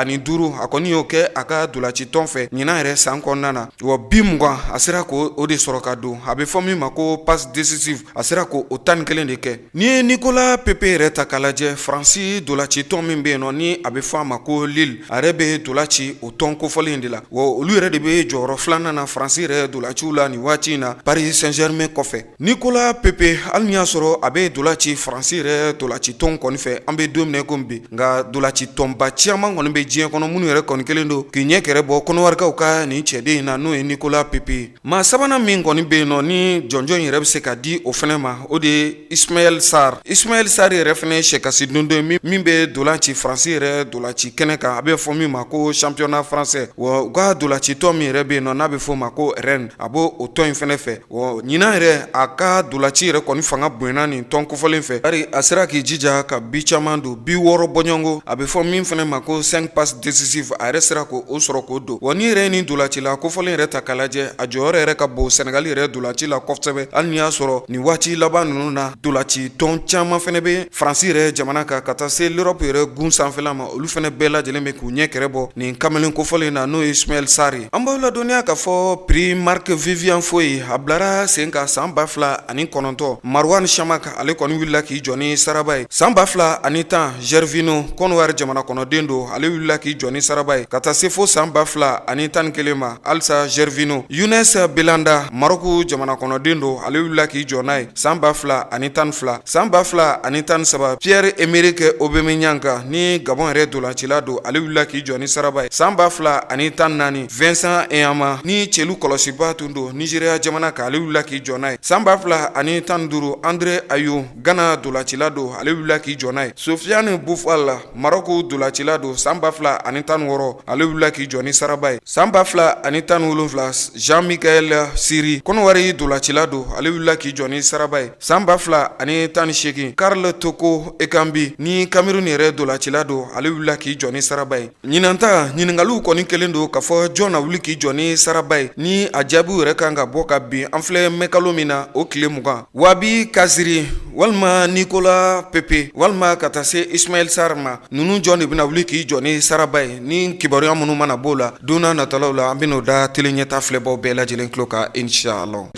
Speaker 11: a kɔni y'o kɛ a ka dolaci tɔn fɛ ɲinan yɛrɛ san kɔnɔna na, wa bi 20 a sera k'o de sɔrɔ ka don, a bɛ fɔ min ma ko passe décisive, a sera k'o 11 de kɛ. N'i ye Nicolas Pepe yɛrɛ ta k'a lajɛ, Faransi dolaci tɔn min bɛ yen nɔ ni a bɛ fɔ a ma ko Lille, a yɛrɛ bɛ dola ci o tɔn kofɔlen de la, wa olu yɛrɛ de bɛ jɔyɔrɔ filanan na Faransi yɛrɛ dolaciw la nin waati in na Paris Saint-Germain kɔfɛ. Nicolas Pepe, hali n'i y'a sɔrɔ a bɛ dola ci Faransi yɛrɛ dolaci tɔn kɔni fɛ an bɛ don min komi bi, nka dolaci tɔnba caman kɔni bɛ diɲɛ kɔnɔ minnu yɛrɛ kɔni kelen don k'i ɲɛ kɛrɛ bɔ Kɔnɔwarikaw ka nin cɛden in na, n'o ye Nicolas Pepe ye. Maa sabanan min kɔni bɛ yen nɔ ni jɔnjɔn in yɛrɛ bɛ se ka di o fana ma, o de ye Ismaël Sarr. Ismaël Sarr yɛrɛ fana ye sɛkasi dondo ye min bɛ dola ci Faransi yɛrɛ dolaci kɛnɛ kan, a bɛ fɔ min ma ko championnat français, wa u ka dolaci tɔn min yɛrɛ bɛ yen nɔ n'a bɛ fɔ o ma ko Rennes, a b'o o tɔn in fana fɛ. Ɲinan yɛrɛ a ka dolaci yɛrɛ kɔni fanga bonyana nin tɔn kofɔlen fɛ, bari a sera k'i jija ka bi caman don, 60 bɔɲɔgɔnko, a bɛ fɔ min fana ma ko 5 passes décisives, a yɛrɛ sera k'o sɔrɔ k'o don. Wa n'i yɛrɛ ye nin dolacila kofɔlen yɛrɛ ta k'a lajɛ, a jɔyɔrɔ yɛrɛ ka bon Sɛnɛgali yɛrɛ dolaci la kosɛbɛ, hali n'i y'a sɔrɔ nin waati laban ninnu na dolaci tɔn caman fana bɛ Faransi yɛrɛ jamana kan, ka taa se l'Europe yɛrɛ gun sanfɛla ma, olu fana bɛɛ lajɛlen bɛ k'u ɲɛ kɛrɛ bɔ nin kamalen kofɔlen na, n'o ye Ismaël Sarr ye. An b'aw ladɔnniya k'a fɔ prix Marc Vivien Foé a bilara sen kan san 2009. Marouane Chamakh, ale kɔni wulila k'i jɔ ni saraba ye. San 2010, Gervinho, Kɔnɔwari jamana kɔnɔden don, ale wulila k'i jɔ ni saraba ye, ka taa se fo san 2011 ma, halisa Gervinho. Younes Belhanda, Maroc jamana kɔnɔden don, ale wulila k'i jɔ n'a ye san 2012. San 2013, Pierre Emerick Aubameyang, ni Gabon yɛrɛ dolacila don, ale wulila k'i jɔ ni saraba ye. San 2014, Vincent Enyeama, ni celu kɔlɔsiba tun don Nigeria jamana kan, ale wulila k'i jɔ n'a ye. San 2015, Andre Ayew, Ghana dolacila don, ale wulila k'i jɔ n'a ye. Sofiane Boufal, la, Marɔku dolacila don. San 2016, ale wulila k'i jɔ ni saraba ye. San 2017, Jean Michael Seri, Kɔnɔwari dolacila don, ale wulila k'i jɔ ni saraba ye. San 2018, Karl Toko Ekambi, ni Cameroun yɛrɛ dolacila don, ale wulila k'i jɔ ni saraba ye. Ɲinan ta, ɲininkaliw kɔni kɛlen don k'a fɔ jɔn na wuli k'i jɔ ni saraba ye, ni a jaabiw yɛrɛ kan ka bɔ ka bin an filɛ mɛkalo min na, o tile 20. Wahbi Khazri walima Nicolas Pepe walima ka taa se Ismaël Sarr ma, ninnu jɔn de bɛna wuli k'i jɔ ni saraba ye? Ni kibaruya minnu mana b'o la don n'a natalaw la, an bɛn'o da Tele Ɲɛta filɛbaw bɛɛ lajɛlen tulo kan, inshallah.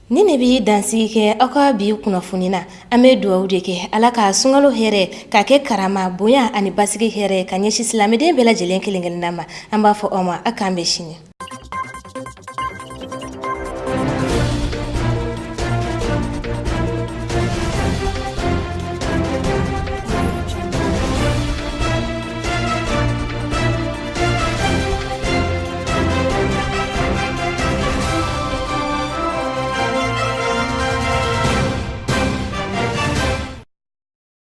Speaker 1: Nin de bɛ dansigi kɛ aw ka bi kunnafoni na. An bɛ dugawu de kɛ Ala ka sunkalo hɛrɛ ka kɛ karama, bonya ani basigi hɛrɛ ka ɲɛsin silamɛden bɛɛ lajɛlen kelen kelenna ma. An b'a fɔ aw ma, aw k'an bɛn sini.